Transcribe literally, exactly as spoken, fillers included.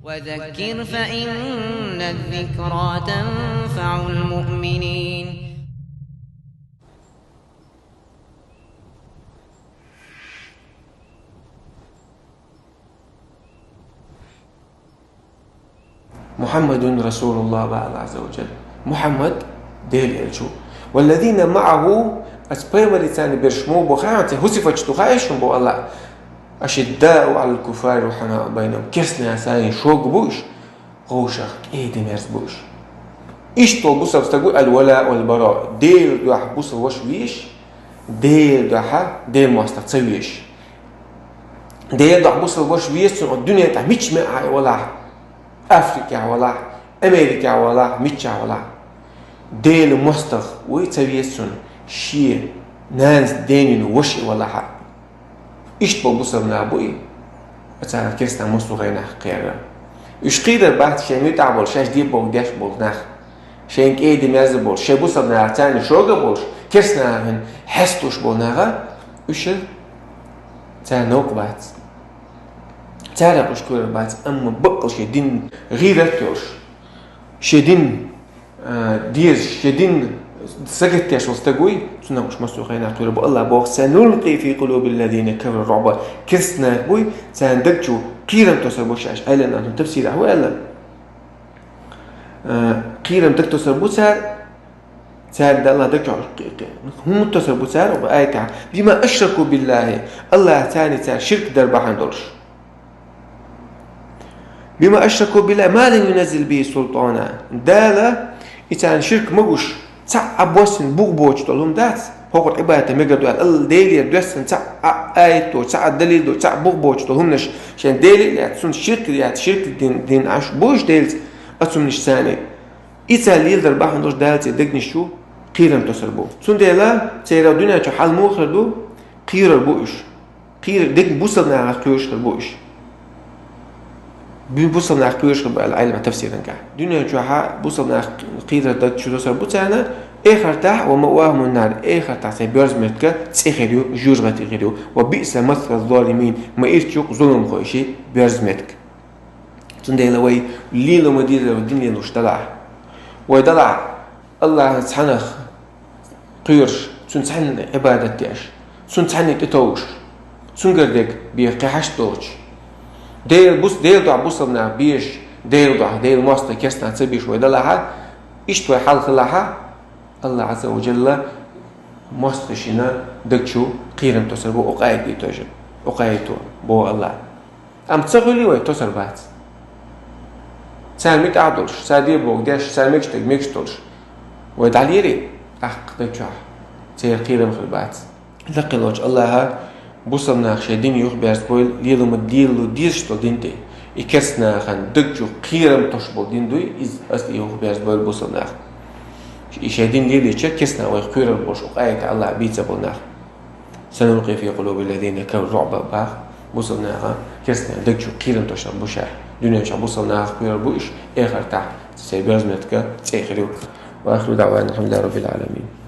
وذكر فإن الذكرى تنفع المؤمنين. محمد رسول الله, баха Аллахӏ Ӏазза ва Джалла. Мухьаммад Даьла элча ва. والذين معه, оцу пайхамарца берш муха бу хаьий хьуна, церан сифаташ ду хаьий шуна, боху Аллахӏа. أشداء على الكفار رحماء بينهم. Керстанашца шога бу уьш, вовшах кӀеда-мерза бу уьш. Иштта волу бусалба стаг ву الولاء والبراء. Делан дуьхьа бусалба ваша везаш, Делан дуьхьа, Делан мостагӀа ца везаш. Делан дуьхьа бусалба ваша веза цунна, дуьнен тӀехь мичча мел а валахь, Африкехь валахь, Америкехь валахь, миччахь валахь. Делан мостагӀа вуй ца веза цунна, шен нанас денйина ваша и валахь а. Иштта болу бусалба нах бу и, оцара керстанаш массо а хенахь кхерар. Уьш кхийдар бац шайн муьтӀахь болуш, шаьш де бохург деш болу нах. Шайна кӀеда-мерза болуш, шайн бусалба нахаца царна шога болуш, керстанашна хьесталуш болу нах, уьш царна новкъа бац. Царах уьш кхоьрур бац, амма баккъалла шен дин гӀийрат а йолуш, шен дин а, дезаш, шен дин сагатдеш волу стаг вуй, цунах уьш массо а хенахь кхоьрур бу. Аллахӏа боху: سنلقي في قلوب الذين كفروا الرعب. Керстанех буй, царна даг чу кхерам тосур бу шаьш. Ӏеламнаха тафсирехь ву аьлла. А, кхерам даг тосур бу цара, царна Аллахӏа даг чу кхе-, кхе-, хӀунда тосур бу цара, оха аятехь: بما أشركوا بالله. Аллахӏаца цара ширк дар бахьана долуш. بما أشركوا بالله ما لم ينزل به سلطانا. Дала и царна ширк ма гуш, цхьа а боссина бух боцуш долу хӀума дац, хӀокхуьнан Ӏибадате мегар ду аьлла, Алла Делера доьссина цхьа а аят доцуш, цхьа а далил доцуш, цхьа а бух боцуш долу хӀуманаш, шайн Деле а лаьцна, цунна ширк а лаьцна, ширк дина, дина Ӏаш бу уьш Делаца, оцу хӀуманаш царна. И цара леладар бахьана долуш Дала церан дегнаш чу кхерам тосур бу. Цундела церан дуьнен чохь хьал муха хир ду, кхоьрур бу уьш. Кхера дегна бусалба нахах кхоьруш хир бу уьш. Бу-, бусалба нах кхоьруш хир бу аьлла Ӏеламнаха тафсиран тӀехь. Дуьнен чохь бусалба нах кхерар даг чу тосур бу царна, эхартахь ومأواهم النار, эхартахь церан боьрза меттиг цӀе хир ю, жоьжахати хир ю, وبئس مثوى الظالمين, ма ирча ю-кх зуламхойн боьрза меттиг. Цундела вай лело ма-деззара дин лелош далахь. Вай далахь Аллахӏах цхьаннах кхоьруш, Цунна цхьанна Ӏибадат деш, Цунна цхьанна тӀетовжуш, Цуьнгара дерг бен кхин хьашт доцуш. Делан бус-, Делан дуьхьа бусалба нах безаш, Делан дуьхьа, Делан мостагӀа керстанаш ца безаш вай далахь, иштта вай хьал хилахь, Аллахӏ Ӏазза ва Джалла мостагӀашна даг чу кхерам тосур бу, оха аят дийцича, оха аято боху Аллахӏа. Амма ца хуьлий вай, тосур бац. Царна муьтӀахь долуш, цара де бохург деш, цара мегаш дерг мегаш долуш, вай дӀалелий, тӀаккха даг чохь церан кхерам хир бац. Лакхе волчу Аллахӏа бусалба нах шайн дин юхаберзабойла, лело ма-, лело дезаш долу дин тӀе. И керстанашна даг чу кхерам тосуш болу дин дуй, иза, аса и юхаберзабойла бусалба нах. И шайн дин лелийча, керстанаш вайх кхоьрур болуш, оха аятехь Аллахӏа бийца болу нах. سنلقي في قلوب الذين كفروا الرعب, боху, бусалба наха керстанашна даг чу кхерам тосур бу ша. Дуьнен чохь бусалба нахах кхоьрур бу уьш, эхартахь церан боьрза меттиг цӀе хир ю. وآخر دعوانا أن الحمد لله رب العالمين.